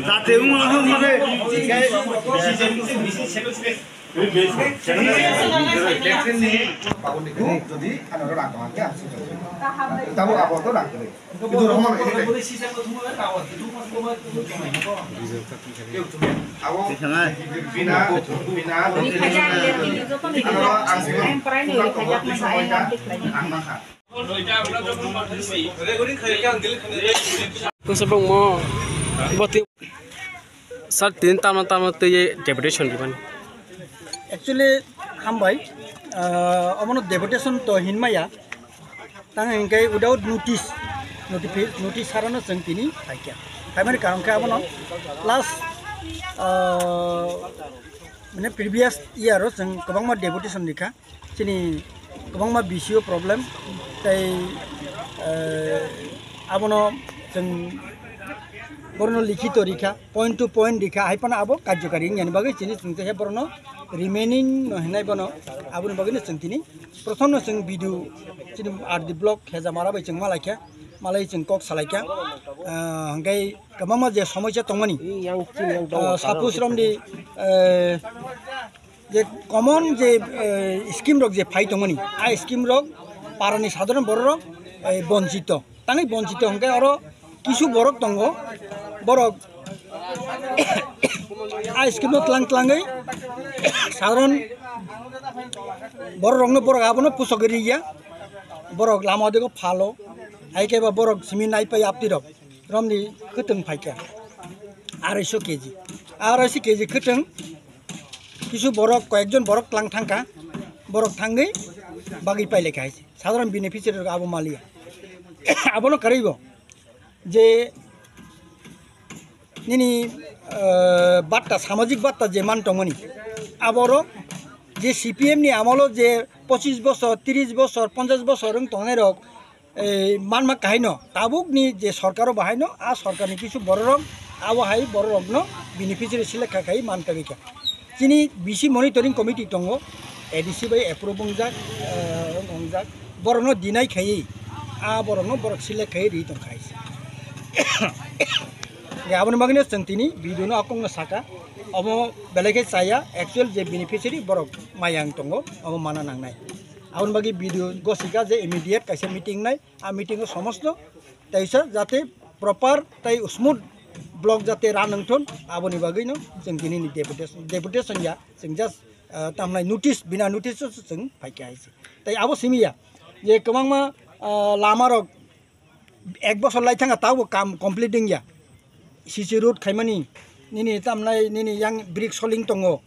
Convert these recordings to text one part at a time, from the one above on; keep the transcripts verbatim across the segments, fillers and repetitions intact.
Jate wngmano hwnmani. Jodi ano rang tongma khe ang sujak. Tabuk abo to rang kwrwi. Itu rohor ini deh. Abo bina, bina, ano ang sini. Ang makan. Kung sabong mo, boti. Sir, tin tama tama twi deputation diban. Actually, hambai, ah, omono deputation to hinmaya. Tang hingke without notice, notifi-, notice sarano chwng tini phaikha. Phaimani karon khe abono last, ah, mane previous year o chwng kwbangma deputation rikha. Chini kwbangma B C O problem tei, eh, abono chwng borno likhito rikha, point to point rikha, hai phano abo karjokari wngyani bagwi chini chwng tei borno remaining no hinai bono aboni bagwino chwng tini prothom no chwng video chini R D block Hejamara bai chwng malaikha, malai chwng kok salaikha, ah, hwnkhe kwbangma je somosya tongmani, ah, suppose romdi, eh, je common je, eh, scheme rok je phai tongmani, a scheme rok parani sadharon borok rok, eh, bonchito. Tangwi bonchito hwnkhe oro kisu borok tongo, borok a scheme no tlang tlangwi sadharon borok rokno borok abono pusogwi riya, borok lama dego phalo, hai khe ba borok simi nai pai apti rok romni khwtwng phaikha arai so K G, arai so K G khwtwng. Kisu borok, koyekjon borok tlang thangkha, borok thangwi bagwi pailai kha hai se. Sadharon beneficiary rok abo maliya. Abono karwi bo je nini, eh, batta, samajik batta je man tongmani, aboro je C P M ni amolo je pochis bosor, tris bosor, ponchas bosor wng tongnai rok, eh, manma kahaino, tabukni je sorkaro bahaino, a sorkarni kisu bororok, abo hai bororokno beneficiary select kha khai man tongwi kha. Chini B C monitoring committee tongo, A D C bai approve wngjak, eh, wngjak, borokno deny khaiwi, a borokno borok select khaiwi ri tong khai. Aboni bagwino chwng tini video no akongno saka, omo belai khe chaya, actual je beneficiary borok maya wng tongo, omo mana nangnai. Aboni bagwi video gosika je immediate kaisa meeting nai, a meeting o somosto teisa jate proper tei smooth block jate run wngthon, aboni bagwino chwng tini ni deputation, deputation ya, chwng just, ah, tamnai notice, bina notice o chwng phaikha hai se. Tei abo simi ya je kwbangma, ah, lama rok ek bosor lai thangkha, tabukbo kam complete wngya. C C road khaimani, nini tamnai, nini yang brick soling tongo,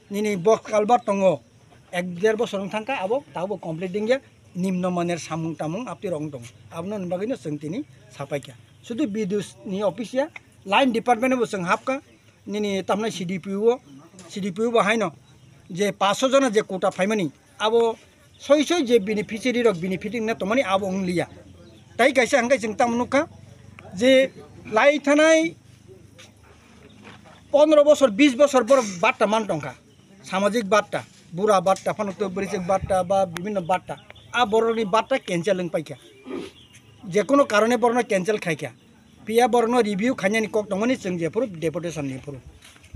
nini box culvert tongo, ek der bosor wng thangkha, abo tabukbo complete wngya. Nimno maner samung tamung apti rok wng tongo, aboni bagwino chwng tini sapaikha. Sudu B D O ni office ya, line department bo chwng hapkha, nini tamnai C D P O, C D P O bo haino je paanch sho jona je quota phaimani, abo soi soi je beneficiary rok benefiting na tongmani abo wng liya. Tai kaisa hwnkhe chwng tamo nukha je lai thanai pondro bosor, bis bosor borok batta man tongkha, samajik batta, bura batta, phanukto bwrwichwk batta ba bibinno batta, a borokni batta cancel wng paikha, jekono karone borokno cancel khaikha. Phiya borokno review khainani kok tongmani chwng jephuru deputation ni phuru.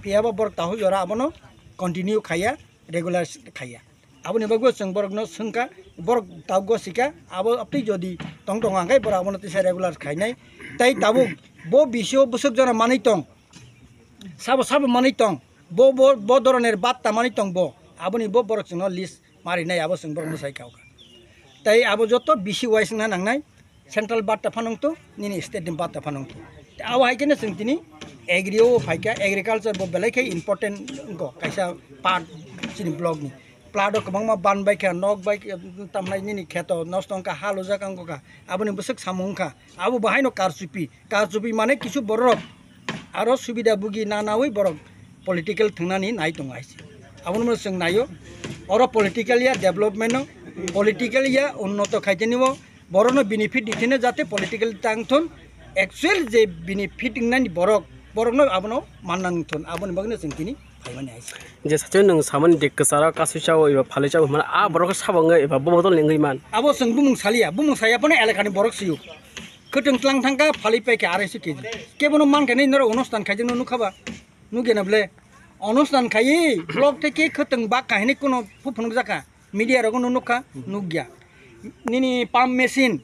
Phiya bo borok tahu jora abono continue khaiya, regular khaiya. Aboni bagwi chwng borokno swngkha, borok tabuk gosika, abo twi jodi tong tong hwnkhe borok abono tisa regular khainai. Tai tabuk bo B C O bwswk jora manwi tong, sabo sabo manwi tong, bo, bo, bo doroner batta manwi tong bo, aboni bo borok chwngno list marinai, abo chwng borok mwsai kha. Tai abo joto B C wise wngna nangnai, central batta phanangtho, nini state ni batta phanangtho. Tai abo hai kheno chwng tini agri o phaikha, agriculture bo belai khe important wngkho, kaisa part chini block ni. Flood o kwbangma ban bai kha, nok bai kha, tamnai nini kheto nosto wngkha, ha lujak wngkha, aboni bwswk samung wngkha. Abo bahaino karchupi, karchupi mane kisu borok aro subida bugi na nawi borok political thwngnani nai tongo hai se. Abono chwng naio, oro political ya development no, political ya unnoto khaitani o, borokno benefit dithino jate political tangthon, actual je benefit wngnani borok, borokno abono mannang thon, aboni bagwino chwng tini phaimani hai se. Je sachi nwng samani de kwcharo kasui chao eba phalwi chao hwnmani a borok sabo wngwi eba bo bodol ni wngwi man. Abo chwng bumung saliya, bumung saya phano elakani borok siyo. Khwtwng tlang thangkha phalwi paikha arai so keji. Kebono mankha hinwi norok onustan khaijak no nukha ba? Nukya na ble? Onustan khaiwi block theke khwtwng bak kahini kono phu phunukjakha. Media rogo no nukha, nukya. Nini pump machine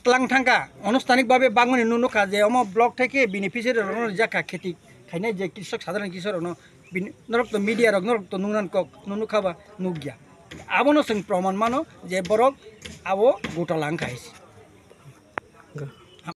tlang thangkha, anustanik babe bagmani no nukha je omo block theke beneficiary rokno rijak kha kheti khainai je krishok sadharon krishok rokno bini, norok to media rok norok to nuknani kok no nukha ba nukya. Abono chwng proman mano je borok abo gotala wngkha hai se.